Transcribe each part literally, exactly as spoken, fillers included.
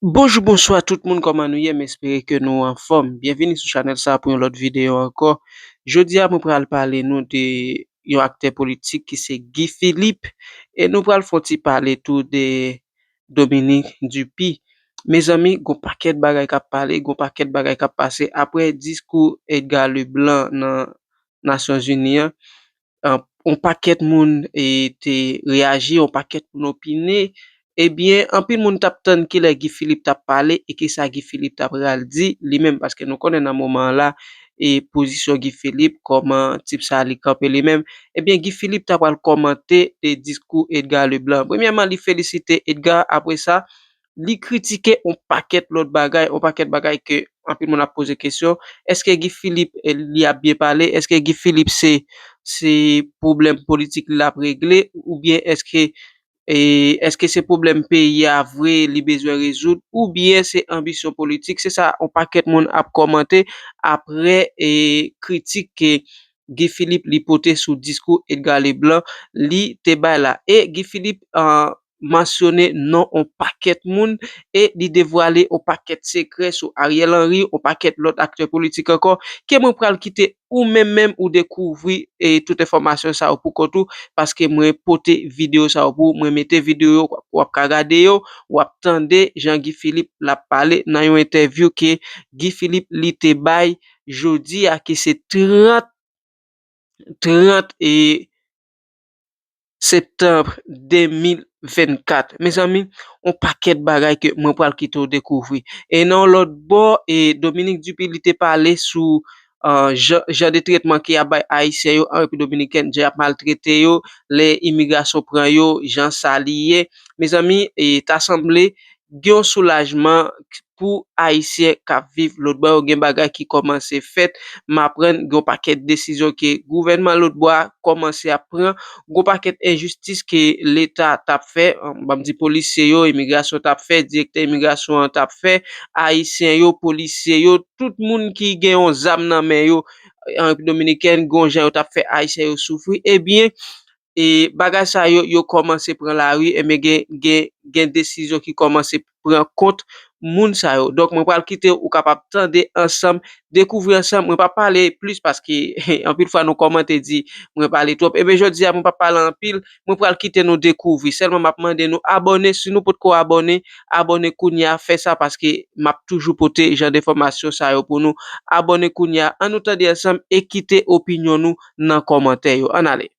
Bonjou, bonswa tout moun, kòman nou ye? M espere ke nou anfòm. Byenvini sou chanèl sa pou yon lòt videyo ankò. Jodi a, mwen pral pale nou de yon aktè politik ki se Guy Philippe. E nou pral fè yon ti pale tou de Dominique Duppy. Mezanmi, gon pakèt bagay k ap pale, gon pakèt bagay k ap pase apre diskou Edgar Leblanc nan Nasyonzini an. An, yon pakèt moun e, te reyaji, yon pakèt moun opine. Ebyen, anpil moun t ap tann kilè Guy Philippe t ap pale e kisa Guy Philippe t ap pral di li menm, paske nou konnen nan moman an la, e pozisyon Guy Philippe, kòman tip sa li kanpe li menm. Ebyen, Guy Philippe ta pral kòmante e diskou Edgar Leblanc. Premyèman, li felisite Edgar, apre sa, li kritike yon pakèt lòt bagay, yon pakèt bagay ke anpil moun ap poze kesyon, èske Guy Philippe, eh, li ap byen pale? Èske Guy Philippe se, se pwoblèm politik li l ap regle? Oubyen èske, eh, èske se pwoblèm peyi a vre li bezwen rezoud? Oubyen se anbisyon politik? Se sa yon pakèt moun ap kòmante apre, eh, kritik ke Guy Philippe li pote sou diskou Edgar Leblanc li te bay la. E Guy Philippe, ah, mansyone non yon pakèt moun e li devwale yon pakèt sekrè sou Ariel Henry, yon pakèt lòt aktè politik ankò, ke mwen pral kite ou menm menm ou dekouvri e tout enfòmasyon sa yo pou kont ou, paske mwen pote videyo sa yo pou ou, mwen mete videyo yo, w ap ka gade yo, w ap tande jan Guy Philippe l ap pale nan yon entèvyou ke Guy Philippe li te bay jodi a ki se trant, trant e septanm de mil vennkat. Mezanmi, yon pakèt bagay ke mwen pral kite w dekouvri. E nan yon lòt bò, e Dominique Duppy li te pale sou, ah, jan, jan de tretman ke y ap bay Ayisyen yo an Repiblik Dominikèn, jan y ap maltrete yo, lè imigrasyon pran yo, jan sa li ye. Mezanmi, e ta sanble gen yon soulajman pou Ayisyen k ap viv lòt bò yo, gen bagay ki kòmanse fèt. M aprann gen yon pakèt desizyon ke gouvènman lòt bò a kòmanse ap pran, gen yon pakèt enjistis ke Leta t ap fè, ban m di polisye yo, imigrasyon t ap fè, direktè imigrasyon an t ap fè, Ayisyen yo, polisye yo, tout moun ki gen yon zam nan men yo, an Repiblik Dominikèn, gen yon jan yo t ap fè Ayisyen yo soufri. Ebyen, e bagay sa yo, yo kòmanse pran lari, ebyen gen, gen, gen desizyon ki kòmanse pran kont moun sa yo. Donk, mwen pral kite ou kapab tande ansanm, dekouvri ansanm. Mwen p ap pale plis paske anpil fwa nou kòmante di mwen pale twòp. Ebyen, jodi a, mwen p ap pale anpil. Mwen pral kite nou dekouvri. Sèlman, m ap mande nou abòne. Si nou potko abòne, abòne kounye a, fè sa paske m ap toujou pote jan de enfòmasyon sa yo pou nou. Abòne kounye a. An nou tande ansanm e kite opinyon nou nan kòmantè yo. Ann ale.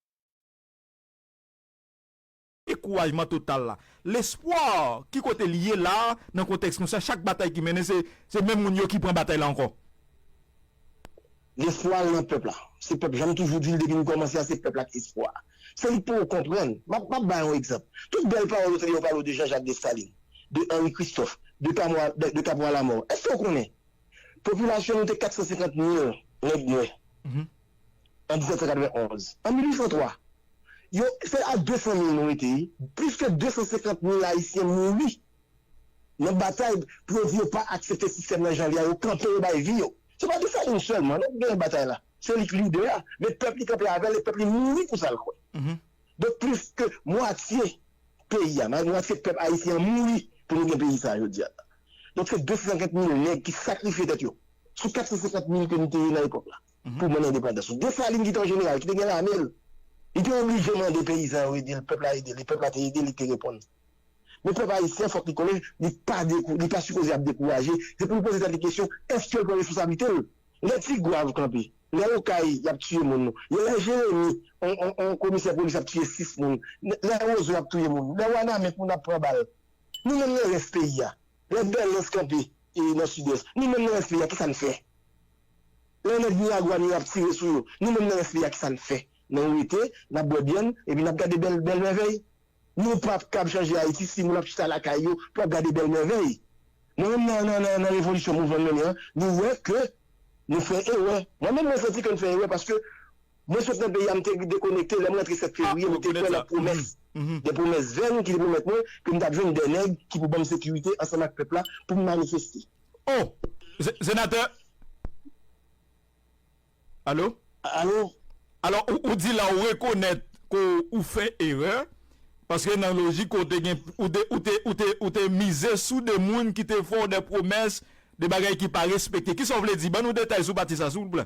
Dekourajman total la. Lespwa, ki kote l ye la a, nan kontèks konsa, chak batay ki mennen, se, se menm moun yo ki pran batay la ankò? Lespwa l nan pèp la. Se pèp, jan m toujou di l depi m kòmanse a, se pèp la k espwa a. Se li k poko konprann. M ap, m ap bay yon egzanp. Tout bèl pawòl ou tande yo pale w de Jean Jacques Dessalines, de Henri Christophe, de Capois, de, de Capois Lamort. Èske w konnen popilasyon nou te kat san senkant mil nèg nwè an diznèf san katrevenn onz. An mil uit san twa, yo, se a de san mil nou rete, wi. Plis ke de san senkant mil Ayisyen mouri nan batay pou yo di yo pa aksepte sistèm nan jan l ye a, yo kanpe, yo bay vi yo. Se pa Desalin sèlman non ki genyen batay la. Se li k lidè a, men pèp li kanpe avè l e pèp li mouri pou sa l kwè. Donk plis ke mwatye peyi a, mwatye pèp ayisyen an mouri pou nou gen peyi sa a jodi a. Donk se de san senkant mil nèg ki sakrifye tèt yo sou kat san senkant mil ke nou te ye nan epòk la pou mande endepandans nou. Desalin ki te yon jeneral, ki te gen lame l, li te oblije mande peyizan yo ede l, pèp la ede l, e pèp la te ede l, li te reponn. Men pèp ayisyen, fòk li konnen, li pa dekou, li pa sipoze ap dekouraje. Se pou l poze tèt li kesyon, èske l pran responsablite l? Lè Ti Gwav kanpe, lè Okay y ap tiye moun, lè Jeremi, on, on, on komisè polis ap tiye sis moun, lè Wozo y ap touye moun, lè Wanament moun ap pran bal, nou menm nan rès peyi a, lè Bèlans kanpe e nan Sidès, nou menm nan rès peyi a, kisa n fè? Lè nèg Miragwàn yo ap tire sou yo, nou menm nan rès peyi a, kisa n fè? Nan rete, n ap bwè byann, epi n ap gade bèl, bèl mèvèy? Nou p ap kab chanje Ayiti si moun ap chita lakay yo pou ap gade bèl mèvèy. Mwen menm nan, nan, nan, nan revolisyon mouvman m mennen an, nou wè ke nou fè erè. Mwen menm mwen santi ke n fè erè paske mwen sot nan peyi a, m te dekonekte, lè m rantre sèt fevriye, m te kwè nan pwomès. De pwomès vèn ki te pwomèt mwen ke m t ap jwenn de nèg ki pou ban m sekirite ansanm ak pèp la pou m manifeste. Oh! Senatè! Alo? Alo? Alò, ou, ou di la ou rekonèt ke ou fè erè, Paske nan lojik ou te gen, ou te, ou te, ou te, ou te mize sou de moun ki te fè w de pwomès, de bagay ki pa respekte. Kisa w vle di? Ban nou detay sou pati sa, silvouplè.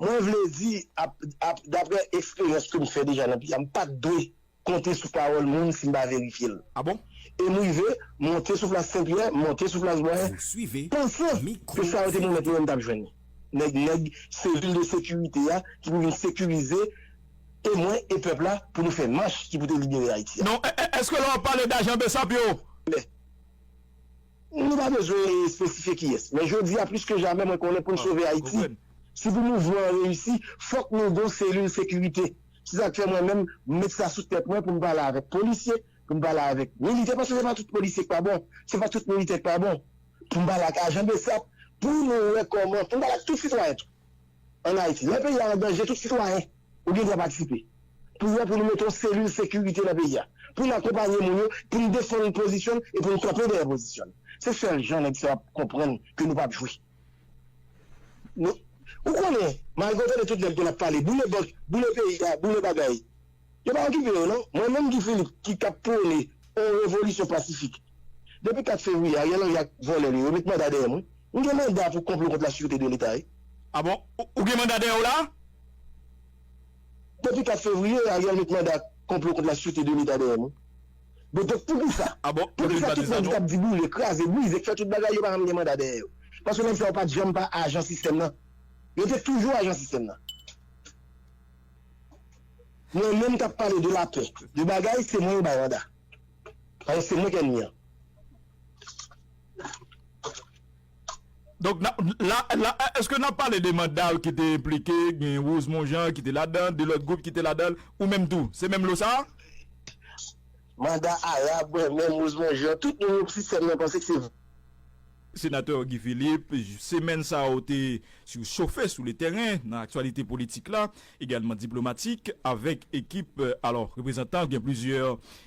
Mwen vle di, ap, ap, daprè eksperyans ke m fè deja nan peyi a, m pa t dwe konte sou pawòl moun si m pa verifye l. Ah bon? E m rive, monte sou plas Senpyè, monte sou plas Bwayen, panse ke sa yo te pwomèt mwen, m t ap jwenn li. Nèg, nèg selil de sekirite a ki pou vin sekirize e mwen e pèp la pou nou fè mach ki pou te libere Ayiti a. Non, è-, è-, èske lè w ap pale de ajan Bsap yo? Men, nou pa bezwen espesifye kiyès. Men jodi a, plis ke jamè, mwen konnen pou n sove Ayiti, si pou mouvman an reyisi, fòk nou gon selil sekirite. Se sa k fè mwen menm, m met sa sou tèt mwen pou m pale avèk polisye, pou m pale avèk militè, paske se pa tout polisye k pa bon, se pa tout militè k pa bon. Pou m pale ak ajan Bsap, pou nou wè kòman, pou m pale ak tout sitwayen tou. Ann Ayiti. Lè peyi a an danje, tout sitwayen, ou gen dwa patisipe. Pou wè, pou nou mete yon selil sekirite nan peyi a. Pou n akonpanye moun yo, pou n defann pozisyon n e pou n kanpe dèyè pozisyon n. Se sèl jan nèg sa yo ap konprann ke nou p ap jwe. Nou, ou konnen, malgre w tande tout nèg yo ap pale, boule bank, boule peyi a, boule bagay. Yo pa okipe yo, non. Mwen menm, Guy Philippe, ki t ap pwone yon revolisyon pasifik. Depi kat fevriye, Ariel Henry ak vòlè li yo, yo met manda dèyè mwen. M gen manda pou konplo kont la sûreté de l'État, wi. Ah bon? Ou, ou gen manda dèyè w la? Depi kat fevriye, Ariel met manda konplo kont la sûreté de l'État dèyè mwen. Bon, donk, poukisa? Ah bon? Poukisa tout nèg ki t ap di boule, kraze, brize, k fè tout bagay, yo pa janm gen manda dèyè yo? Paske nèg sa yo pa t janm pa ajan sistèm nan. Yo te toujou ajan sistèm nan. Mwen menm k ap pale de lapè, de bagay, se mwen yo bay manda. Paske se mwen k ènmi an. Donk, la, la, èske n ap pale de manda ki te enplike, gen Rosemond Jean ki te ladan, de lòt gwoup ki te ladan, ou menm tou? Se menm lo sa a? Manda Arab, mwen menm, Rosemond Jean, tout moun nan sistèm nan panse ke se Senatè Guy Philippe, semèn sa a ou te sou, chofe sou le tèren nan aktyalite politik la, egalman diplomatik, avèk ekip, alò, reprezantan, gen plizyè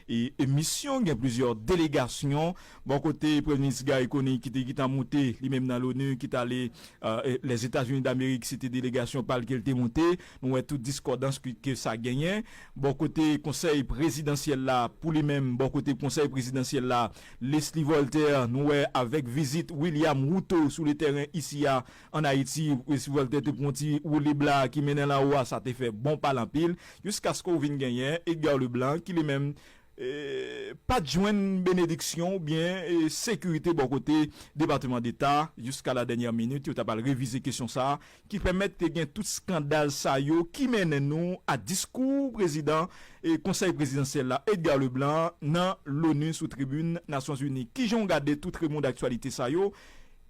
e, e misyon, gen plizyè delegasyon. Bò kote Premye Minis Garry Conille ki te gentan moute li menm nan Loni, ki t ale, e, Lèzetazini Damerik, se te delegasyon pa l ke l te moute. Nou wè tout diskòdans ke, ke sa genyen. Bò kote Konsèy Prezidansyèl la, pou li menm, bò kote Konsèy Prezidansyèl la, Leslie Voltaire, nou wè avèk vizit William Ruto sou le tèren isi a, ann Ayiti, Leslie Voltaire te pran yon ti woulib la ki mennen l anwo a, sa te fè bon pale anpil, jiskaske w vin genyen Edgar Leblanc, ki li menm, e, pa t jwenn benediksyon oubyen, e, sekirite bò kote Depatman Deta, jiska la dènyè minit, yo ta pral revize kesyon sa a, ki pèmèt te gen tout eskandal sa yo ki mennen nou a diskou prezidan, e, Konsèy Prezidansyèl la, Edgar Leblanc, nan Loni sou tribin Nasyonzini. Kijan w gade tout remou daktyalite sa yo?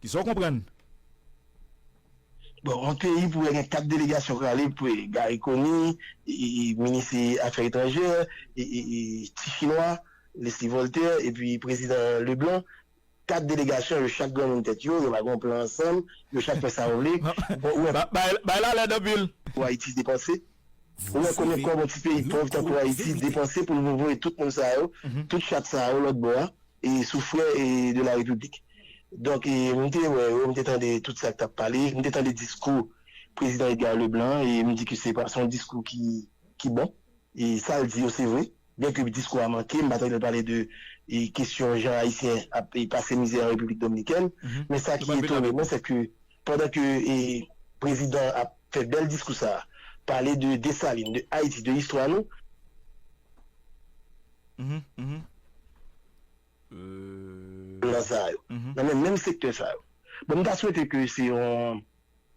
Kisa w konprann? Bon, yon peyi pou gen kat delegasyon k ale, pou Garry Conille, e, e, minis afè etranjè, e, e, e, ti chinwa, Leslie Voltaire, epi prezidan Leblanc, kat delegasyon, yo chak granmoun tèt yo, yo pa gen yon plan ansanm, yo chak fè sa yo vle. Bon, ou wè, ba-, bay, bay la lèd anpil. Pou Ayiti depanse. Ou wè konbyen kòb yon ti peyi pòv tankou Ayiti depanse pou l voye tout moun sa yo, tout chat sa yo lòt bò a, e sou frè e de la Repiblik. Donk, e, m te wè yo, m te tande tout sa k t ap pale, m te tande diskou prezidan Edgar Leblanc, e m di ke se pa, se yon diskou ki, ki bon. E sa l di yo, se vre. Byenke diskou a manke, m pa tande l pale de, e, kesyon jan Ayisyen ap, e, pase mizè an Repiblik Dominikèn. Men sa ki etone mwen, se ke pandan ke, e, prezidan ap fè bèl diskou sa a, pale de Desalin, de Ayiti, de istwa nou, nan sa yo, nan menm, menm sektè sa yo. Bon, m ta swete ke se yon,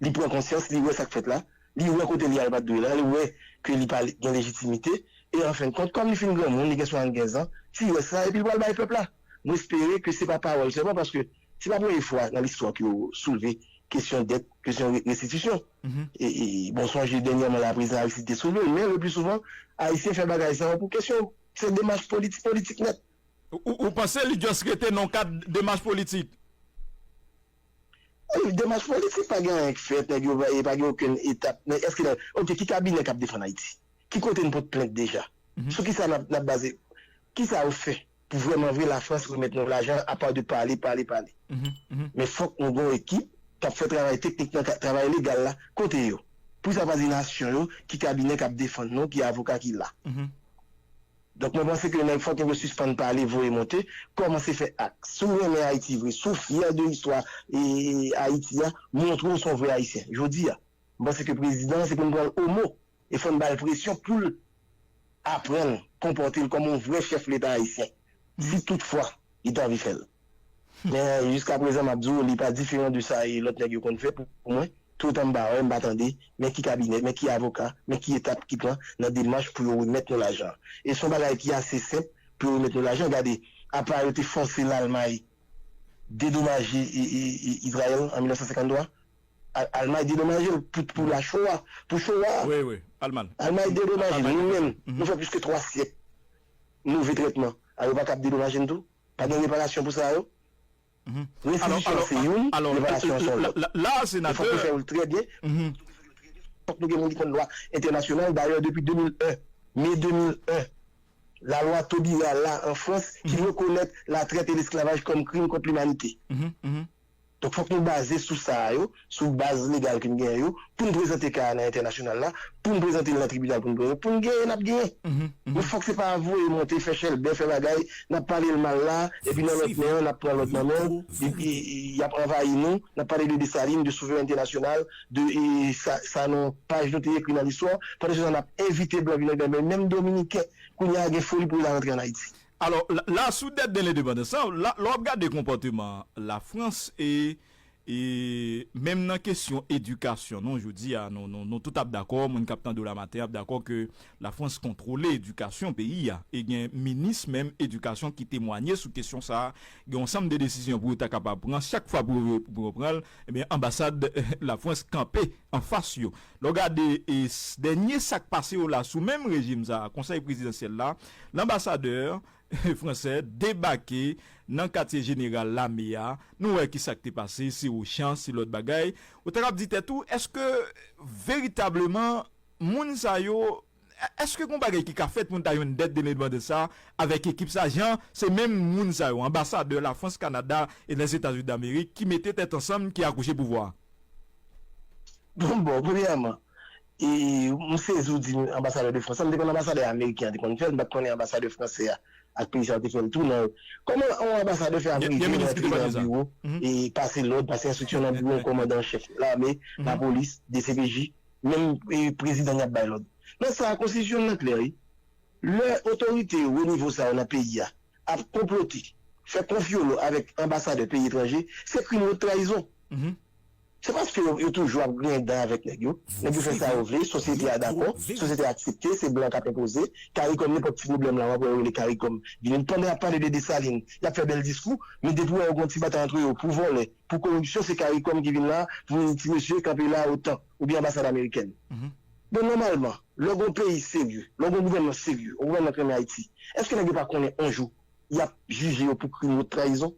li pran konsyans, li wè sa k fèt la, li wè kote li al pa t dwe la, li wè ke li pa gen lejitimite, e an fen de kont, kòm li fin granmoun, li gen swasannkenz an, ti rès la, epi l pral bay pèp la. Mwen espere ke se pa pawòl sèlman, paske se pa premye fwa nan listwa ke yo soulve kesyon dèt, kesyon re-, restitisyon. E, e, bon, sonje dènyèman la, prezidan Aristide te soulve l, men le pli souvan, Ayisyen fè bagay sa yo pou kesyon, se demach politik, politik nèt. Ou, ou, ou panse li just rete nan kad demach politik? Wi, demach politik, pa gen anyen k fèt, nèg yo pa, e pa gen okenn etap. Men èske la, oke, ki kabinè k ap defann Ayiti? Ki kote n pot plent deja? Sou kisa n ap, n ap baze? Kisa yo fè pou vrèman vre Lafrans remèt nou lajan, apa de pale, pale, pale? Men fòk nou gen yon ekip k ap fè travay teknik nan, ka-, travay legal la, kote yo? Poukisa pa di nasyon yo, ki kabinè k ap defann nou, ki avoka ki la? Donk, mwen panse ke nèg fòk nèg yo sispann pale, voye monte, kòmanse fè ak. Si w renmen Ayiti vre, si w fyè de istwa e, Ayiti a, montre w se yon vrè Ayisyen. Jodi a, mwen panse ke prezidan an se pou n pran l o mo e fò n ba l presyon pou l aprann konpòte l kòm yon vrè chèf leta ayisyen. Si toutfwa li ta anvi fè l. Men jiskaprezan, m ap di w, li pa diferan de sa e lòt nèg yo konn fè pou mwen. Toutan m pa wè, m pa tande, men ki kabinè, men ki avoka, men ki etap ki pran nan demach pou yo remèt nou lajan an. E se yon bagay ki ase senp pou yo remèt nou lajan. Gade, apa yo te fòse Lalmay dedomaje e, e, e, Izrayèl an mil nèf san senkanntwa? A- Almay dedomaje l pou, pou la Shoah, pou Shoah. Wi, wi, Alman. Almay dedomaje l. Nou menm, nou fè plis ke twa syèk move trètman. A yo pa kab dedomaje n tou? Pa gen reparasyon pou sa yo? Restitisyon se youn, reparasyon se yon lòt. La, la, la, e fòk nou fè yo l trè byen. Fòk nou gen moun ki konn lwa entènasyonal. Dayè, depi de mil en, me de mil en, lalwa Taubira la an Frans ki rekonèt latrèt e lesklavaj kòm krim kont limanite. Donk, fòk nou baze sou sa a yo, sou baz legal ke n genyen yo, pou n prezante ka a nan entènasyonal la, pou n prezante l nan tribinal, pou n prezante, pou n genyen, n ap genyen. Men fòk se pa voye monte, fè chèlbè, fè bagay, n ap pale l mal la, epi nan lòt men an, n ap pran lòt nan men, epi y ap anvayi nou, n ap pale de Desalin, de souverènte nasyonal, de e, sa, sa nan paj nou te ekri nan listwa, pandan se tan n ap envite blan vin antre, men menm Dominiken, kounye a gen foli pou l al antre ann Ayiti. Alò, la, la, sou dèt de lendepandans lan, la, lè w ap gade konpòteman Lafrans e, e menm nan kesyon edikasyon, non, jodi a, nou, nou, nou tout ap dakò, moun k ap tande w la maten ap dakò ke Lafrans kontwole edikasyon peyi a. E gen minis menm edikasyon ki temwanye sou kesyon sa a. Gen yon sanm de desizyon pou yo ta kapab pran, chak fwa pou yo, pou yo pran l, ebyen, anbasad Lafrans kanpe anfas yo. Lè w gade, e, s- dènye sa k pase yo la sou menm rejim sa a, konsèy prezidansyèl la, lanbasadè fransè debake nan katye jeneral lame a. Nou wè ki sa k te pase, se Ochan, se lòt bagay. Ou ta kab di tèt ou, èske veritableman moun sa yo, èske gon bagay ki ka fèt pou n ta jwenn dèt de lendepandans sa avèk ekip sa, jan se menm moun sa yo, anbasadè Lafrans, Kanada e Lèzetazini Damerik ki mete tèt ansanm, ki akouche pouvwa a? Bon, bon, premyèman, e, m sezi w di anbasadè de Frans. M te konn anbasadè ameriken an te konn fè l, m pa t konnen anbasadè fransè a ak peyi sa yo te fè l tou, non. Kòman yon anbasadè fè ap rive rantre nan biwo e pase lòd, pase enstriksyon nan biwo kòmandan an chèf lame, lapolis, D C P J, menm e, prezidan y ap bay lòd? Nan sa a, konstitisyon n nan klè, wi. Lè otorite wo nivo sa yo nan peyi a ap konplote, fè konfyolo avèk anbasadè peyi etranje, se krim wot trayizon. Se paske yo, yo toujou ap griyen dan avèk nèg yo. Nèg yo fè sa yo vle, sosyete a dakò, sosyete a aksepte, se blan k ap enpoze. Karikòm, nenpòt ti pwoblèm la, w ap wè yo rele Karikòm. Vin pandan y ap pale de Desalin, y ap fè bèl diskou, men depi w wè yo gen yon ti batay antre yo pou vòlè, pou koripsyon, se Karikòm ki vin la, pou di ti mesye kanpe la otan, oubyen anbasad amerikèn. Bon, nòmalman, lè w gen yon peyi serye, lè w gen yon gouvènman serye, yon gouvènman k renmen Ayiti, èske nèg yo pa konnen yon jou y ap jije yo pou krim wot trayizon?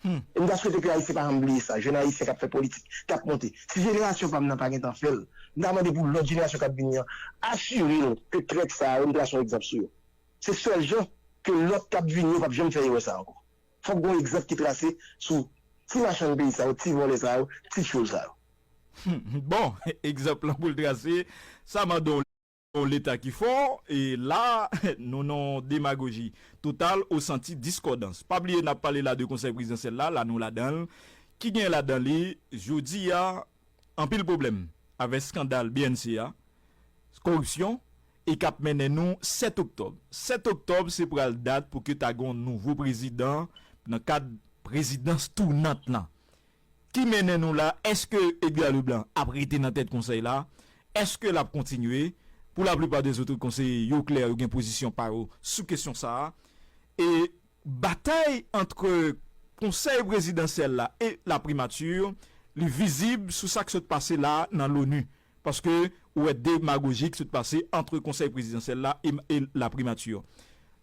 E m ta swete ke Ayisyen pa janm bliye sa, jèn Ayisyen k ap fè politik, k ap monte. Si jenerasyon pa m nan pa gentan fè l, m ta mande pou lòt jenerasyon k ap vini an asire l ke trèt sa yo, m trase yon egzanp sou yo. Se sèl jan ke lòt k ap vini yo p ap janm fè erè sa ankò. Fòk gen yon egzanp ki trase sou ti machann peyi sa yo, ti vòlè sa yo, ti tchoul sa yo. Bon, egzanp lan pou l trase, sa mande yon yon Leta ki fò, e la, nou nan yon demagoji total, ou santi diskòdans. Pa bliye, n ap pale la de konsèy prezidansyèl la, la nou ladan l, ki gen ladan li, jodi a, anpil pwoblèm avèk eskandal B N C a, koripsyon, e k ap mennen nou sèt oktòb. Sèt oktòb, se pral dat pou ke ta gen yon nouvo prezidan nan kad prezidans tounant lan. Ki mennen nou la, èske Edgar Leblanc ap rete nan tèt konsèy la? Èske l ap kontinye? Pou laplipa de zòt konseye, yo klè, yo gen pozisyon pa yo sou kesyon sa a. E batay ant konsèy prezidansyèl la e laprimati, li vizib sou sa k sot pase la nan Loni. Paske ou wè demagoji k sot pase ant konsèy prezidansyèl la e, e laprimati.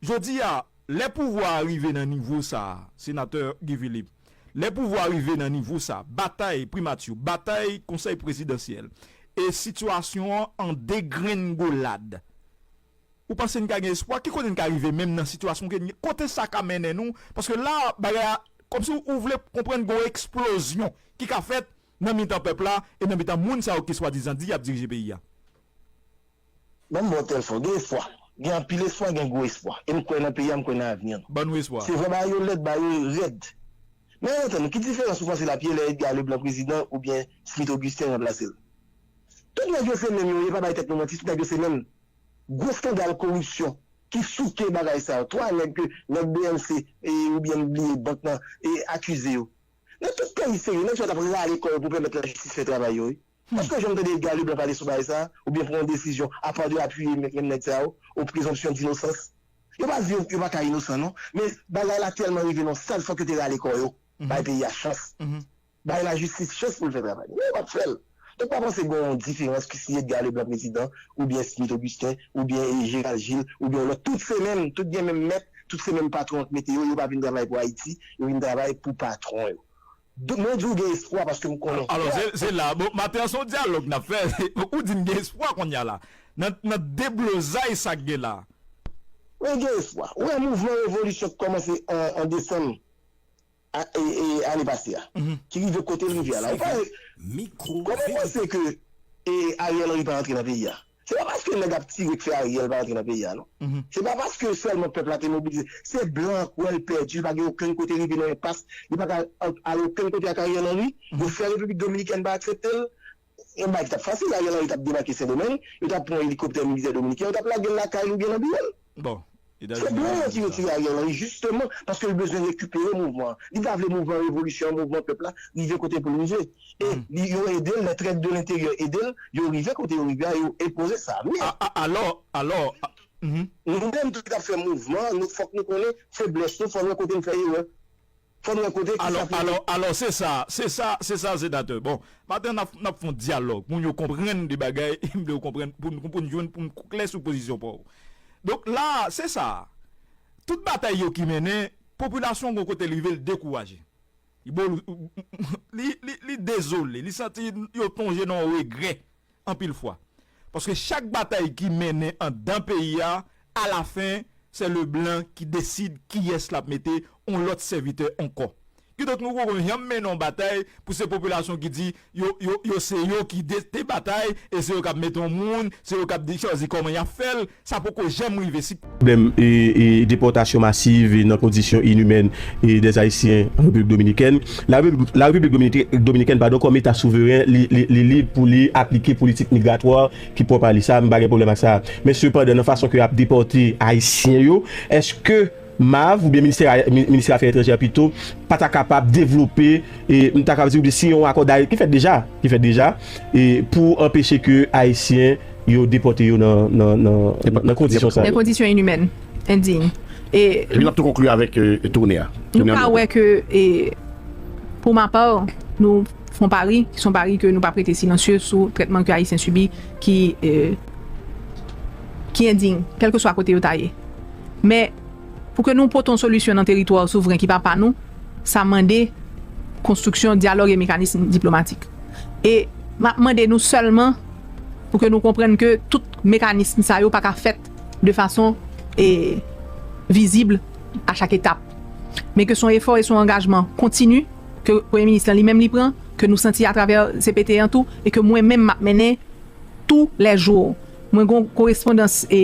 Jodi a, lè pouvwa a rive nan nivo sa a, senatè Guy Philippe, lè pouvwa a rive nan nivo sa a, batay primati, batay konsèy prezidansyèl, e sitiyasyon an an degrengolad, ou panse n ka gen espwa? Ki kote n ka rive menm nan sitiyasyon ke n ye? Kote sa ka mennen nou? Paske la, bagay la, kòmsi ou vle konprann gen yon eksplozyon ki ka fèt nan mitan pèp la e nan mitan moun sa yo ki swadizan di y ap dirije peyi a. Ban m ba w tèl fwa, gen espwa. Gen anpil espwa, gen gwo espwa. E m kwè nan peyi a, m kwè nan avni an. Ban nou espwa. Se vre, bagay yo lèd, bagay yo rèd. Men ann tann, ki diferans ou panse l ap ye lè Edgar Leblanc prezidan oubyen Smith Augustin ranplase l? Tout nèg yo se menm yo ye, pa bay tèt nou manti, tout nèg yo se menm. Gwo eskandal koripsyon ki souke bagay sa yo. Twa nèg ke nèg B M C e, oubyen m bliye bank lan e akize yo. Nan tout peyi serye, nèg sa yo t ap rale kò yo pou pèmèt lajistis fè travay yo, wi. Èske w janm tande Edgar Leblanc pale sou bagay sa a? Oubyen pran yon desizyon apa de apiye menm, menm nèg sa yo, o prezonpsyon dinosans? Yo pa di yo, yo pa ka inosan, non. Men bagay la tèlman rive nan stad, fòk yo te rale kò yo. Bay peyi a chans. Bay lajistis chans pou l fè travay li. Men yo p ap fè l. Donk, pa panse gen yon diferans ki si Edgar Leblanc prezidan, oubyen Smith Augustin, oubyen, e, Gérald Gilles, oubyen yon lòt. Tout se menm, tout gen menm mèt, tout se menm patwon k mete yo, yo pa vin travay pou Ayiti, yo vin travay pou patwon yo. Donk, mwen di w gen espwa paske m konnen. Alò, se, se la, bon, maten an se yon dyalòg n ap fè, ou di n gen espwa kounye a la. Nan, nan deblozay sa k gen la. Mwen gen espwa. Ou wè mouvman revolisyon k kòmanse an, an desanm a, e, e, ane pase a, ki rive kote l rive a la. Ou pa, kòman w panse ke, e, Ariel Henry pa rantre nan peyi a? Se pa paske nèg ap tire k fè Ariel pa rantre nan peyi a, non. Se pa paske sèlman pèp la te mobilize. Se blan k wè l pèdi, li pa gen okenn kote, rive nan enpas, li pa ka al, al okenn kote ak Ariel Henry. Yo fè Repiblik Dominikèn pa aksepte l. Yon bagay ki t ap fasil, Ariel Henry t ap debake Sendomeng, yo t ap pran elikoptè militè dominiken, yo t ap lage l lakay li oubyen nan biwo l. Bon, se blan yo ki retire Ariel Henry, jisteman, paske l bezwen rekipere mouvman an. Li pa vle mouvman revolisyon an, mouvman pèp la, rive kote pou l rive. E li, yo ede l, les traîtres de l'intérieur ede l, yo rive kote yo rive a, yo enpoze sa. Men, a, a, alò, alò, a, mhm. Nou menm tou ki t ap fè mouvman an, nou, fòk nou konnen feblès nou, fò nou wè kote n fè erè. Fò n wè kote ki sa pou alò, alò, se sa, se sa, se sa, senatè. Bon, maten n ap, n ap fè yon dyalòg, pou yo konprann de bagay, m vle yo konprann, pou n, pou n jwenn, pou n klè sou pozisyon pa w. Donk la, se sa. Tout batay yo ki mennen, popilasyon gon kote l rive, l dekouraje. Li bo-, li, li, li dezole, li santi yo plonje nan yon regrè anpil fwa. Paske chak batay ki mennen anndan peyi a, alafen, se le blan ki deside kiyès l ap mete yon lòt sèvitè ankò. Kidonk nou poko janm mennen yon batay pou se popilasyon ki di yo, yo, yo se yo ki de-, te batay e se yo k ap mete yon moun, se yo k ap di, chwazi kòman y ap fè l, sa poko janm rive. Si pwoblèm, e, e, depòtasyon masiv, e, nan kondisyon inimèn, e, des Ayisyen an Repiblik Dominikèn. La Repiblik, la Repiblik Domini-, Dominikèn, padon, kòm Eta souveren, li, li, li lib pou li aplike politik migratwa ki pwòp a li. Sa, m pa gen pwoblèm ak sa. Men sepandan, nan fason ke y ap depòte Ayisyen yo, èske MAV oubyen ministè a, mi-, ministè afè etranjè a pito, pa ta kapab devlope, e, m ta kapab di, oubyen siyen yon akò dayè ki fèt deja, ki fèt deja, e, pou anpeche ke Ayisyen yo depòte yo nan, nan, nan, nan kondisyon sa yo. Nan kondisyon inimèn, endiy. E li ap tou konkli avèk, e, toune a. Nou ka wè ke, e, pou ma pa, nou fè yon pari, ki se yon pari ke nou p ap rete silansye sou trètman ke Ayisyen sibi ki, e, ki endiy, kèlkeswa kote yo ta ye. Men, pou ke nou pote yon solisyon nan teritwa souvren ki pa pa nou, sa mande konstriksyon dyalòg e mekanism diplomatik. E m ap mande nou sèlman pou ke nou konprann ke tout mekanism sa yo pa ka fèt de fason, e, vizib a chak etap. Men ke se yon efò e se yon angajman kontini ke Premye Minis lan li menm li pran, ke nou santi atravè C P T an tou, e ke mwen menm m ap mennen tou lè jou. Mwen gen yon korespondans, e,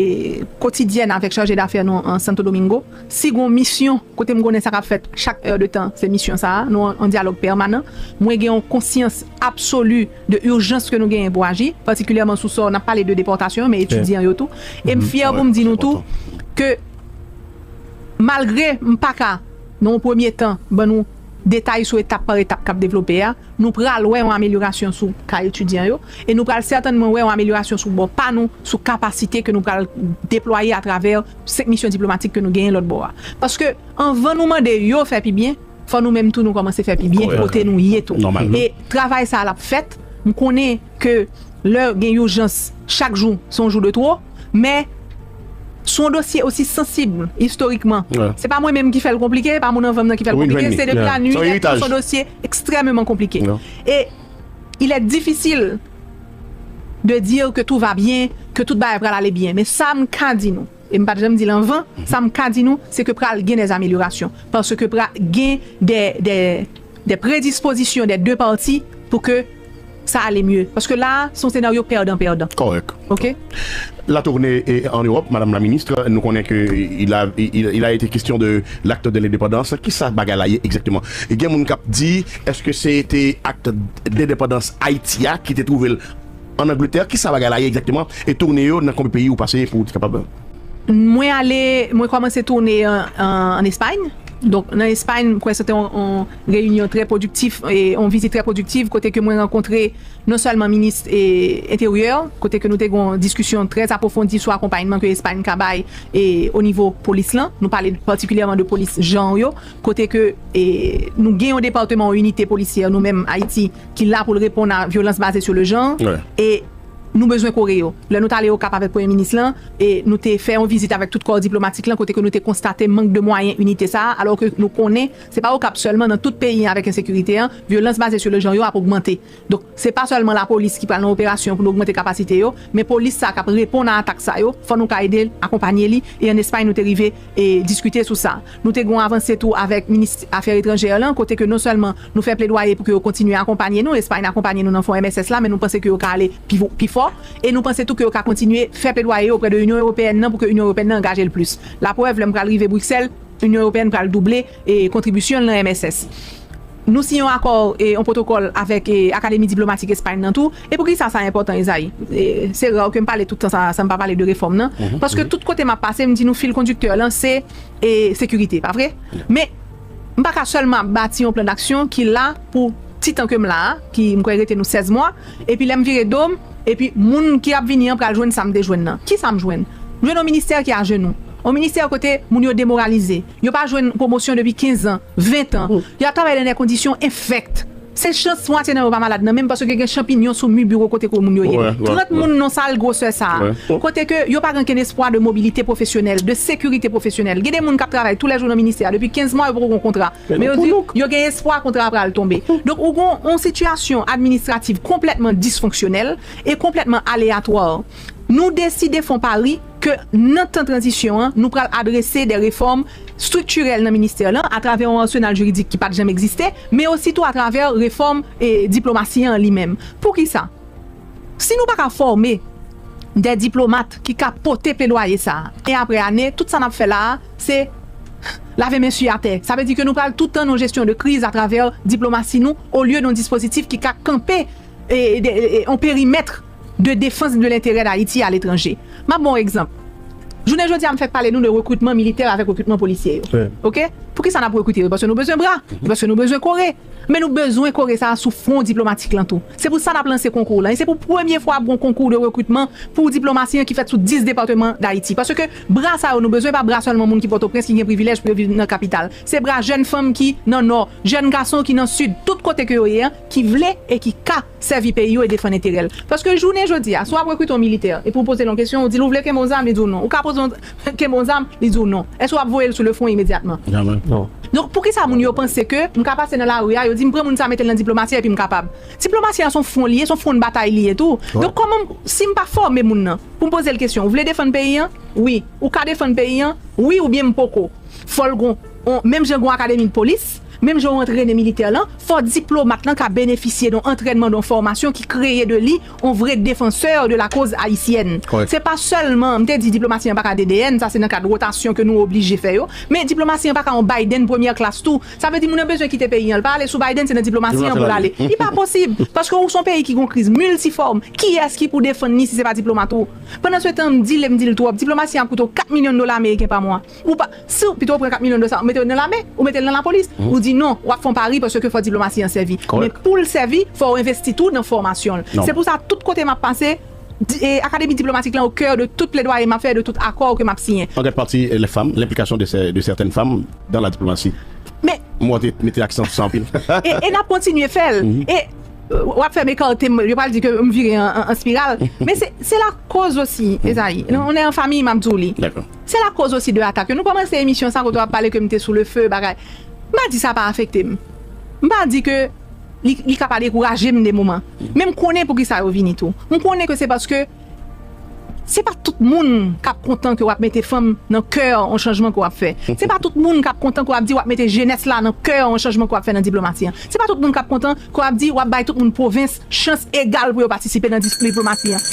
kotidyèn avèk chaje dafè nou an Santo Domingo. Si gen yon misyon kote m konnen sa k ap fèt chak è de tan, se misyon sa a, nou an, an dyalòg pèmanan. Mwen gen yon konsyans absoli de ijans ke nou genyen pou aji, patikilyèman sou sa w, n ap pale de depòtasyon, men etidyan yo tou. E m fyè pou m di nou tou ke malgre m pa ka, nan yon premye tan, ban nou detay sou etap pa etap k ap devlope a, nou pral wè yon amelyorasyon sou ka etidyan yo, e nou pral sètènman wè yon amelyorasyon sou bò pa nou, sou kapasite ke nou pral deplwaye atravè senk misyon diplomatik ke nou genyen lòt bò a. Paske, anvan nou mande yo fè pi byen, fò nou menm tou nou kòmanse fè pi byen kote nou ye tou. E travay sa a l ap fèt, m konnen ke lè gen ijans, chak jou, se yon jou de twò, men se yon dosye osi sansib istorikman. Se pa mwen menm ki fè l konplike, se pa moun anvan m nan ki fè l konplike, se depi la nuit des temps, se yon dosye ekstrèmeman konplike. E il est difficile de dire que tout va bien, ke tout bagay pral ale byen. Men sa m ka di nou, e m pa t janm di l anvan, sa m ka di nou, se ke pral gen des améliorations. Paske pral gen des, des, des prédispositions des deux parties pou ke sa ale mye. Paske la, se yon senaryo pèdan pèdan. Kòrèk. Oke? La tournée en Europe, Madame la Ministre, nous connaissons que il a, il, il a été question de l'acte de l'indépendance. Ki sa bagay la ye egzakteman? E gen moun k ap di, èske se te acte d'indépendance Haïti a ki te trouvé l en Angleterre? Ki sa bagay la ye egzakteman? E tourné yo nan konbyen peyi ou pase pou ou te kapab? Mwen ale, mwen kòmanse tourné an, an, an Espay. Donk, nan Espay, mwen kwè se te yon, yon reyinyon trè pwodiktif, e yon vizit trè pwodiktif, kote ke mwen rankontre non sèlman minis e enteryè, kote ke nou te gen yon diskisyon trè apwofondi sou akonpayman ke Espay ka bay e o nivo polis lan. Nou pale patikilyèman de polis janr yo, kote ke e, nou gen yon depatman, yon inite polisyè nou menm Ayiti ki la pou l reponn a vyolans baze sou le jan. E nou bezwen kore yo. Lè nou t ale Okap avèk premye minis lan, e nou te fè yon vizit avèk tout kò diplomatik lan, kote ke nou te konstate mank de mwayen inite sa a, alò ke nou konnen se pa Okap sèlman, nan tout peyi an avèk ensekirite an, vyolans baze sou le jan yo ap ogmante. Donk, se pa sèlman lapolis ki pral nan operasyon pou nou ogmante kapasite yo, men polis sa k ap reponn a atak sa yo, fò nou ka ede l, akonpanye li, e an Espay nou te rive e diskite sou sa. Nou te gen yon avanse tou avèk minis afè etranjè lan, kote ke non sèlman nou fè pledwaye pou ke yo kontinye akonpanye nou, Espay akonpanye nou nan fon M S S la, men nou panse ke yo ka ale pi, pi fò, e nou panse tou ke yo ka kontinye fè pledwaye oprè de Inyon Ewopeyèn nan pou ke Inyon Ewopeyèn nan angaje l plis. Laprèv, lè m pral rive Briksèl, Inyon Ewopeyèn pral double e kontribisyon l nan M S S. Nou siyen yon akò, e, yon pwotokòl avèk e, Akademi Diplomatik Espay nan tou. E poukisa sa enpòtan, Ezayi? E, se ra ke m pale tout tan sa, san m pa pale de refòm nan. Paske tout kote m ap pase, m di nou fil kondiktè lan se e, sekirite, pa vre? Men, m pa ka sèlman ap bati yon plan d'aksyon ki la pou ti tan ke m la a, ki m kwè rete nou sèz mwa, epi lè m vire do m, epi moun ki ap vini an pral jwenn sa m te jwenn nan. Ki sa m jwenn? M jwenn yon ministè ki ajenou. Yon ministè kote moun yo demoralize. Yo pa jwenn pwomosyon depi kenz an, ven tan. Y ap travay nan de kondisyon enfèkt. Se chans mwatye nan yo pa malad nan menm paske gen chanpinyon sou mi biwo kote ke moun yo ye. Trant moun nan sal gwosè sa a. Kote ke yo pa gen okenn espwa de mobilite pwofesyonèl, de sekirite pwofesyonèl. Gen de moun k ap travay toulèjou nan ministè a depi kenz mwa, yo poko gen kontra. Men yo di yo gen espwa kontra a pral tonbe. Donk ou gen yon sitiyasyon administrativ konplètman disfonksyonèl e konplètman aleyatwa. Nou deside fè yon pari ke nan tan tranzisyon an, nou pral adrese de refòm striktirèl nan ministè lan atravè yon arsenal jiridik ki pa t janm egziste, men ositou atravè refòm e diplomasi an li menm. Poukisa? Si nou pa ka fòme de diplomat ki ka pote pledwaye sa a, ane apre ane, tout sa n ap fè la a, se lave men sou atè. Sa vle di ke nou pral tout tan nan jesyon de kriz atravè diplomasi nou, olye nan dispozitif ki ka kanpe e, de, e, yon perimèt de defans de lenterè d Ayiti aletranje. M ap ba w yon egzanp. Jounen jodi a, m fèk pale nou de rekritman militè avèk rekritman polisye yo. Oke? Poukisa n ap rekrite yo? Paske nou bezwen bra, paske nou bezwen kore. Men nou bezwen kore sa a sou fwon diplomatik lan tou. Se pou sa n ap lanse konkou lan. E se pou premye fwa ap gen yon konkou de rekritman pou diplomasi an ki fèt sou dis depatman d Ayiti. Paske bra sa yo nou bezwen, pa bra sèlman moun ki Pòtoprens ki gen privilèj pou yo viv nan kapital. Se bra jèn fanm ki nan Nò, jèn gason ki nan Sid, tout kote ke yo ye an, ki vle e ki ka sèvi peyi yo e defann enterè l. Paske jounen jodi a, si w ap rekrite yon militè, epi w poze l yon kesyon, ou di l ou vle kenbe yon zam, li di w non. Ou ka poze yon kenbe yon zam, li di w non. Èske w ap voye l sou le fwon imedyatman? Janmen. Non. Donk, poukisa moun yo panse ke m ka pase nan lari a, yo di m pran moun sa mete l nan diplomasi epi m kapab? Diplomasi a se yon fwon li ye, se yon fwon batay li ye tou. Donk, kòman, si m pa fòme moun nan, pou m poze l kesyon, ou vle defann peyi an? Wi. Ou ka defann peyi an? Wi oubyen m poko. Fò l gon, on, menm jan gon akademi de polis, menm jan w antrene militè lan, fò diplomat lan ka benefisye de yon antrènman, de yon fòmasyon ki kreye de li yon vre defansè de la cause haïtienne. Se pa sèlman, m te di diplomasi an pa ka D D N, sa se nan kad wotasyon ke nou oblije fè yo, men diplomasi an pa ka yon Biden premyè klas tou. Sa vle di moun nan bezwen kite peyi an, l pa ale sou Biden, se nan diplomasi an pou l ale. Li pa posib, paske ou se yon peyi ki gon kriz miltifòm. Kiyès ki pou defann li si se pa diplomat ou? Pandan se tan, m di l e m di l twòp, diplomasi an ap koute w kat milyon dola ameriken pa mwa. Ou pa, si w pito w pran kat milyon dola sa, ou mete yo nan lame, ou mete l nan lapolis, ou di non, w ap fè yon pari paske fò diplomasi an sèvi. Men pou l sèvi, fò w envesti tou nan fòmasyon l. Se pou sa, tout kote m ap pase, di- e, Akademi Diplomatik lan o kè de tout pledwaye m ap fè, de tout akò ke m ap siyen. En grande partie, les femmes, l'implication de, ces- de certaines femmes dans la diplomatie. Men Mwen te mete aksan sou sa anpil. E, e n ap kontinye fè l. E, w ap fè m ekate m, yo pral di ke m vire an, an, an spiral. Men se, se lakoz osi, Ezayi. Nou, nou an fanmi, m ap di w li. Dakò. Se lakoz osi de atak yo. Nou kòmanse emisyon sa kote w ap pale ke m te sou le feu, bagay. M pa di sa pa afekte m. M pa di ke li, li ka pa dekouraje m de moman. Men m konnen poukisa yo vini tou. M konnen ke se paske Se pa tout moun k ap kontan ke w ap mete fanm nan kè yon chanjman ke w ap fè. Se pa tout moun k ap kontan ke w ap di w ap mete jenès la nan kè yon chanjman ke w ap fè nan diplomasi an. Se pa tout moun k ap kontan ke w ap di w ap bay tout moun pwovens chans egal pou yo patisipe nan dis- diplomasi an.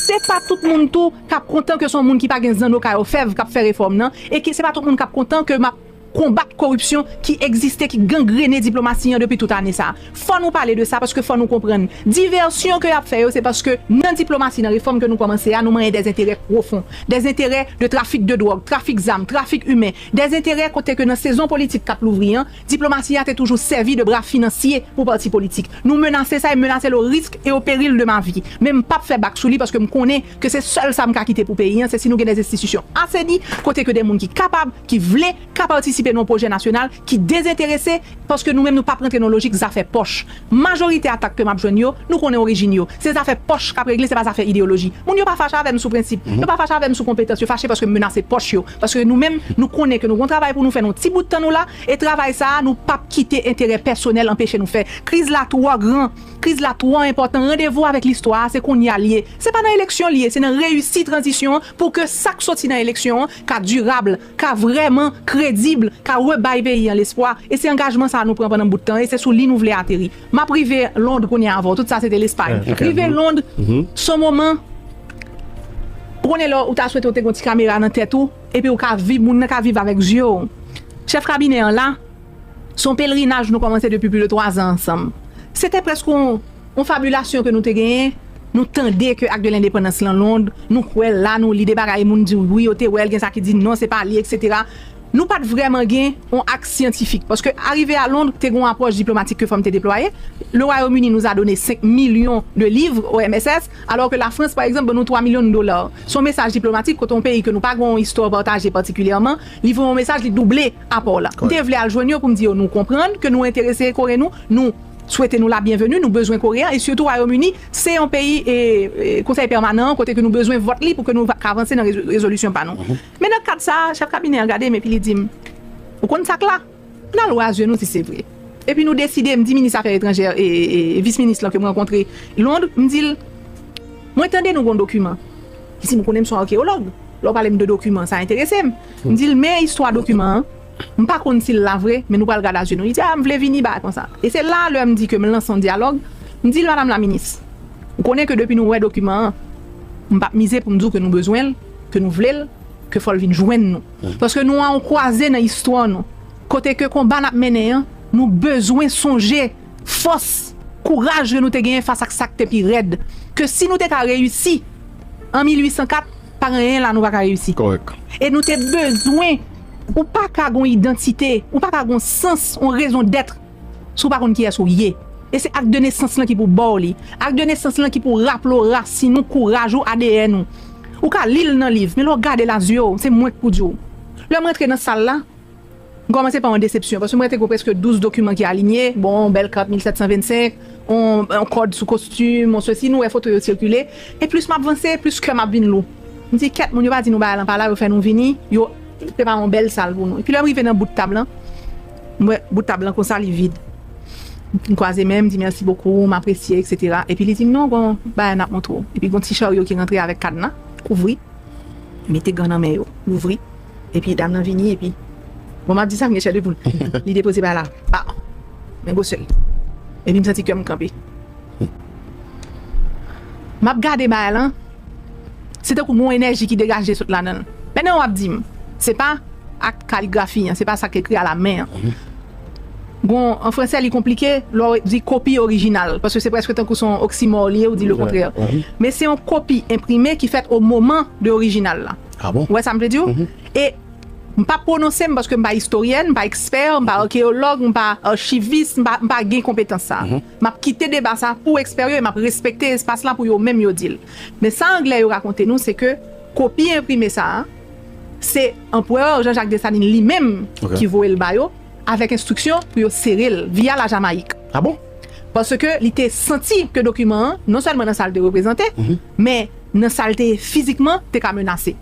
Se pa tout moun tou k ap kontan ke se yon moun ki pa gen zanno kay òfèv k ap fè refòm nan, e ke se pa tout moun k ap kontan ke m ap konbat koripsyon ki egziste, ki gangrene diplomasi an depi tout ane sa. Fò nou pale de sa, paske fò nou konprann. Divèsyon ke y ap fè yo, se paske nan diplomasi, nan refòm ke nou kòmanse a, nou manyen dèzenterè pwofon, dèzenterè de trafik de dwòg, trafik zam, trafik imen, dèzenterè kote ke nan sezon politik k ap louvri an, diplomasi a te toujou sèvi de bra finansye pou pati politik. Nou menase sa, e menase l o risk e o peril de ma vi. Men m p ap fè bak sou li, paske m konnen ke se sèl sa m ka kite pou peyi an, se si nou gen dèz enstitisyon aseni, kote ke de moun ki kapab, ki vle, ka patisipe nan yon pwojè nasyonal ki dezenterese, paske nou menm nou p ap rantre nan lojik zafè pòch. Majorite atak ke m ap jwenn yo, nou konnen orijin yo. Se zafè pòch k ap regle, se pa zafè ideyoloji. Moun yo pa fache avè m sou prensip, yo pa fache avè m sou konpetans, yo fache paske m menase pòch yo. Paske nou menm, nou konnen ke nou gon travay pou nou fè nan yon ti bout tan nou la, e travay sa a, nou p ap kite enterè pèsonèl anpeche nou fè. Kriz la twò gran, kriz la twò enpòtan. Randevou avèk listwa a, se kounye a l ye. Se pa nan eleksyon l ye, se nan reyisi tranzisyon an pou ke sa k soti nan eleksyon an ka dirab, ka vrèman kredib, ka rebay peyi an lespwa. E se angajman sa a nou pran pandan bout tan, e se sou li nou vle ateri. M ap rive Lond kounye a avè w. Tout sa se te Lespay. Rive Lond, se yon moman, ou konnen lè ou ta swete ou te gon ti kamera nan tèt ou, epi ou ka viv, moun nan ka viv avèk zye w. Chèf kabinè an la, se yon pelerinaj nou kòmanse depi plis de twa zan ansanm. Se te prèske yon, yon fabilasyon ke nou te genyen. Nou tande ke Ak de Lendepandans lan Lond, nou kwè l la, nou li de bagay, moun di wi, yo te wè l, gen sa ki di non, se pa li, etsetera. Nou pa t vrèman gen yon ak syantifik, paske arive a Lond, te gen yon apwòch diplomatik ke fò m te deplwaye. Le Royaume-Uni nous a donné cinq millions de livres au M S S, alors que la France, par exemple, ban nou twa milyon de dola. Se yon mesaj diplomatik kote yon peyi ke nou pa gen yon istwa pataje patikilyèman, li voye yon mesaj, li double apò w la. M te vle al jwenn yo pou m di yo nou konprann ke nou enterese Kore nou, nou swete nou la byenveni, nou bezwen Kore a, e sitou Wayòm Ini, se yon peyi e, e Konsèy Pèmanan an, kote ke nou bezwen vòt li pou ke nou va- ka avanse nan rezo- rezolisyon pa nou. Men nan kad sa a, chèf kabinè an gade m epi li di m, ou konn sa k la? N al wè a zye nou si se vre. Epi nou deside, m di minis afè etranjè e, e, e vis minis lan ke m rankontre Lond, m di l, mwen tande nou gon dokiman. Li di m, ou konnen m se yon akeyològ. Lè w pale m de dokiman, sa enterese m. M di l, men istwa dokiman an, m pa konn si l la vre, men nou pral gade a zye nou. Li di, a, m vle vini, bagay konsa. E se la, lè m di ke m lanse yon dyalòg, m di l, madam la minis, ou konnen ke depi nou wè dokiman an, m p ap mize pou m di w ke nou bezwen l, ke nou vle l, ke fò l vin jwenn nou. Paske nou a yon kwaze nan istwa nou, kote ke konba n ap mennen an, nou bezwen sonje fòs, kouraj ke nou te genyen fas ak sa k te pi rèd. Ke si nou te ka reyisi an mil uit san kat, pa gen anyen la nou pa ka reyisi. Kòrèk. E nou te bezwen, ou pa ka gon idantite, ou pa ka gon sans, yon rezon dèt, si w pa konn kiyès ou ye. E se ak de nesans lan ki pou ba w li. Ak de nesans lan ki pou raple w rasin ou, kouraj ou, A D N ou. Ou ka li l nan liv, men lè w gade l a zye w, se mwen k pou di w. Lè m rantre nan sal la, m kòmanse pa yon desepsyon, paske mwen te gen prèske douz dokiman ki alinye, bon, yon bèl kat mil sèt san vennsenk, yon, yon kòd sou kostim, yon sesi, nou wè foto yo sikile, e plis m ap vanse, plis kè m ap vin lou. M di, kèt, moun yo pa di nou bagay lan pa la, yo fè nou vini, yo prepare yon bèl sal pou nou. Epi lè m rive nan bout tab lan, m wè bout tab lan konsa, li vid. M kwaze men, m di, mèsi bokou, m apresye, etsetera. Epi li di m, non, gon bagay n ap montre w. Epi gon ti charyo ki rantre avèk kadna, kouvri, mete gan nan men yo, louvri. Epi dam nan vini, epi, bon, m ap di sa, m gen chè de poul. Li depoze bagay la, pa, men gwosè l. Epi m santi kè m kanpe. M ap gade bagay lan, se tankou gon enèji ki degaje sot ladan l. Mennen w ap di m, se pa ak kaligrafi an, se pa sa k ekri a la men an. Gon, an fransè, li konplike, lè w di kopi orijinal, paske se prèske tankou se yon oksimò li ye, ou di le kontrè. Men se yon kopi enprime ki fèt o moman de orijinal la. Ah bon? Ou wè sa m vle di w? E m pa pwononse m paske m pa istoryèn, m pa ekspè, m pa akeyològ, m pa achivis, m pa, m pa gen konpetans sa a. M ap kite deba sa a pou ekspè yo e m ap respekte espas la pou yo menm yo di l. Men sa anglè yo rakonte nou, se ke kopi enprime sa a, se Anperè Jean-Jacques Dessalines li menm ki voye l ba yo, avèk enstriksyon pou yo sere l via la Jamaïque. Ah bon? Paske li te santi ke dokiman an, non sèlman nan sa l te reprezante, men nan sa l te ye fizikman, te ka menase.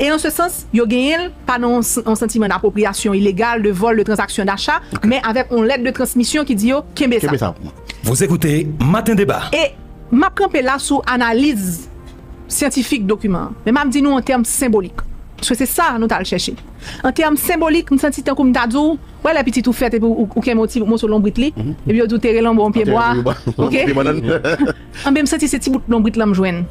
E an se sans, yo genyen l pa nan yon s- yon santiman dapwopriyasyon ilegal, de vòl, de tranzaksyon dacha, men avèk yon lèt de transmisyon ki di yo, kenbe sa. Kenbe sa pou mwen. Vous écoutez Matin Débat. E m ap kanpe la sou analiz syantifik dokiman an. Men m ap di nou an tèm senbolik. Paske se sa nou t al chèche. An tèm senbolik, m santi tankou m ta di w, wè lè pitit ou fèt epi ou, ou kenbe yon ti moso lonbrit li, epi yo di w tere l anba yon pye bwa. Ok? Anben, m santi se ti bout lonbrit lan m jwenn.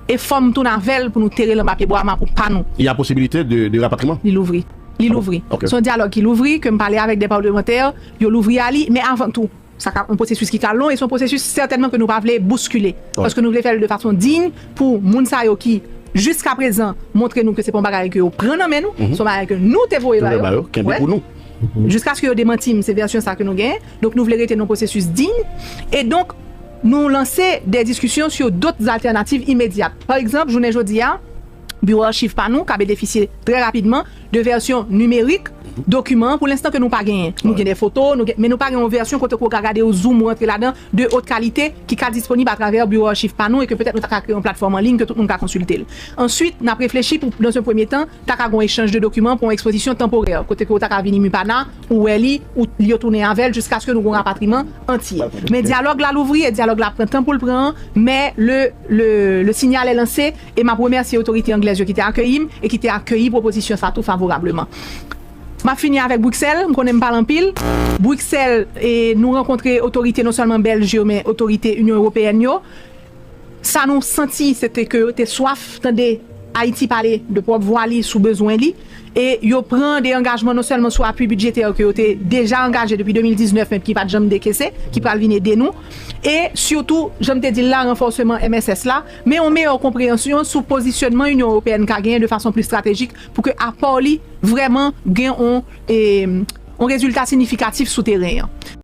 E fò m tounen avè l pou nou tere l anba pye bwa mapou pa nou. Il y a possibilité de, de rapatriement? Li louvri. Li louvri. Se yon dyalòg ki louvri, ke m pale avèk de palmantè, yo louvri a li, men avan tou, sa ka yon pwosesis ki ka long e se yon pwosesis sètènman ke nou pa vle bouskile. Paske nou vle fè l de fason diy pou moun sa yo ki, jiska prezan, montre nou ke se pa yon bagay ke yo pran nan men nou, se yon bagay ke nou te voye ba yo. Kenbe pou nou. Jiskaske yo demanti m, se vèsyon sa ke nou genyen. Donk nou vle rete nan pwosesis diy. E donk, nou lanse de diskisyon sou dòt altènativ imedyat. Pa egzanp, jounen jodi a, biwo achiv pa nou ka benefisye trè rapidman de vèsyon nimerik dokiman an pou lenstan ke nou pa genyen. Nou gen de foto, nou gen, men nou pa gen yon vèsyon kote ke w ka gade, w zoom, w antre ladan, de haute qualité ki ka disponib atravè biwo achiv pa nou e ke petèt nou ta ka kreye yon platfòm an liy ke tout moun ka konsilte l. Answit, n ap reflechi pou, dans un premier temps, ta ka gen yon echanj de dokiman pou yon ekspozisyon tanporè, kote ke w ta ka vini MIPANA, ou wè li, ou yo tounen avè l jiskaske nou gen yon rapatriman antye. Men dyalòg la louvri e dyalòg la pran tan pou l pran, men le, le, le signal est lancé e m ap remèsye otorite anglèz yo ki te akeyi m e ki te akeyi pwopozisyon sa tou favorableman. M ap fini avèk Briksèl, m konnen m pale anpil. Briksèl, e, nou rankontre otorite non sèlman bèlj yo, men otorite Inyon Ewopeyèn yo. Sa nou santi, se te ke yo te swaf tande Ayiti pale de pwòp vwa li sou bezwen li. E yo pran de angajman non sèlman sou apui bidjetè ke yo te deja angaje depi de mil diznèf, men ki pa t janm dekese, ki pral vin ede nou. E sitou, jan m te di l la, ranfòseman M S S la, men yon meyè konpreyansyon sou pozisyonman Inyon Ewopeyèn ka genyen de fason pli estratejik pou ke apò li vrèman gen yon, e, yon rezilta siyifikatif sou teren an.